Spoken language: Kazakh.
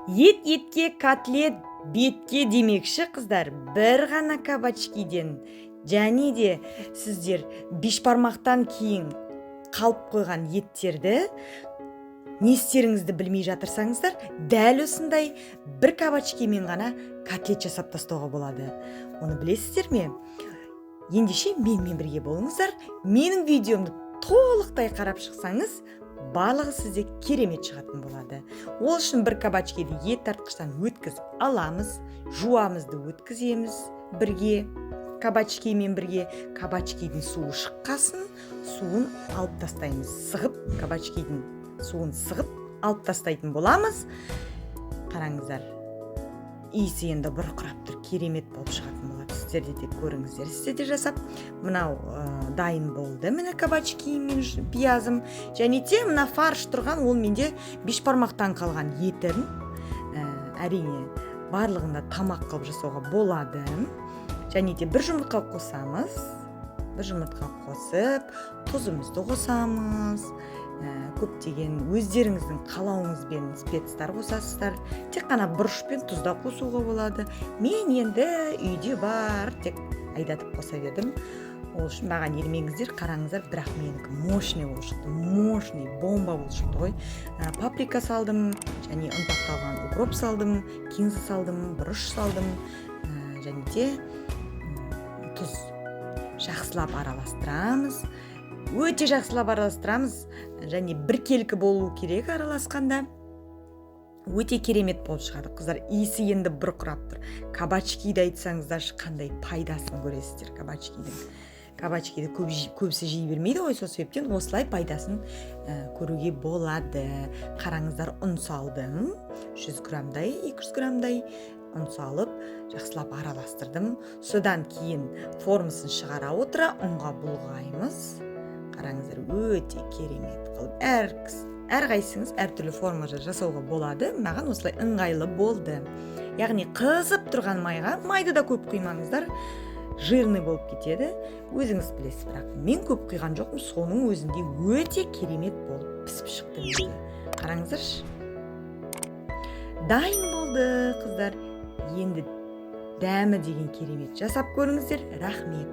Ет етке, котлет бетке демекші, қыздар, бір ғана кабачкиден және де сіздер бешбармақтан кейін қалып қойған еттерді не істеріңізді білмей жатырсаңыздар, дәл осындай бір кабачкимен ғана котлет жасап тастауға болады. Оны білесіздер ме? Ендеше, менімен бірге болыңыздар. Менің видеомды толықтай қарап шықсаңыз, барлығы сізде керемет шығатын болады. Ол үшін бір кабачкиді ет тартқыштан өткізіп аламыз, жуамыз да, өткіземіз бірге кабачкимен бірге. Кабачкидің суы шыққасын, суын алып тастаймыз, сығып, кабачкидің суын сығып алып тастайтын боламыз. Қараңыздар, иісі енді бұрқырап тұр, керемет болып шығатын болады. Сіздер де көріңіздер, сіздер де жасап. Мынау дайын болды, міне, кабачки мен пиязым және де мына фарш тұрған, ол менде бешбармақтан қалған етім. Әрине, барлығында тамақ қылып жасауға болады. Және де бір жұмыртқа қосамыз. Бір жұмыртқа қосып, тұзымызды қосамыз. Көптеген өздеріңіздің қалауыңызбен спецтар қосасыздар, тек қана бұрыш пен тұз да қосуға болады. Мен енді үйде бар, тек айдатып қоса бердім, ол үшін маған ермеңіздер. Қараңыздар, бірақ менікі мощный болып шықты, мощный бомба болып шықты ғой. Паприка салдым және ұнтақталған укроп салдым, кинза салдым, бұрыш салдым, және де тұз. Жақсылап араластырамыз, өте жақсылап араластырамыз және біркелкі болу керек араласқанда. Өте керемет болып шығады, қыздар. Иісі енді бұрқырап тұр. Кабачкиді айтсаңыздаршы, қандай пайдасын көресіздер кабачкидің. Кабачкиді көбісі жей бермейді ғой, сол себептен осылай пайдасын көруге болады. Қараңыздар, ұн салдым 100 граммдай, 200 граммдай ұн салып, жақсылап араластырдым. Содан кейін формасын шығара отыра ұнға бұлғаймыз. Қараңыздар, өте керемет қылып әрқайсыңыз әртүрлі формада жасауға болады. Маған осылай ыңғайлы болды. Яғни қызып тұрған майға, майды да көп құймаңыздар, жирный болып кетеді, өзіңіз білесіз. Бірақ мен көп құйған жоқпын, соның өзінде өте керемет болып пісіп шықты менде. Қараңыздаршы, дайын болды, қыздар. Енді дәмі деген керемет, жасап көріңіздер. Рахмет.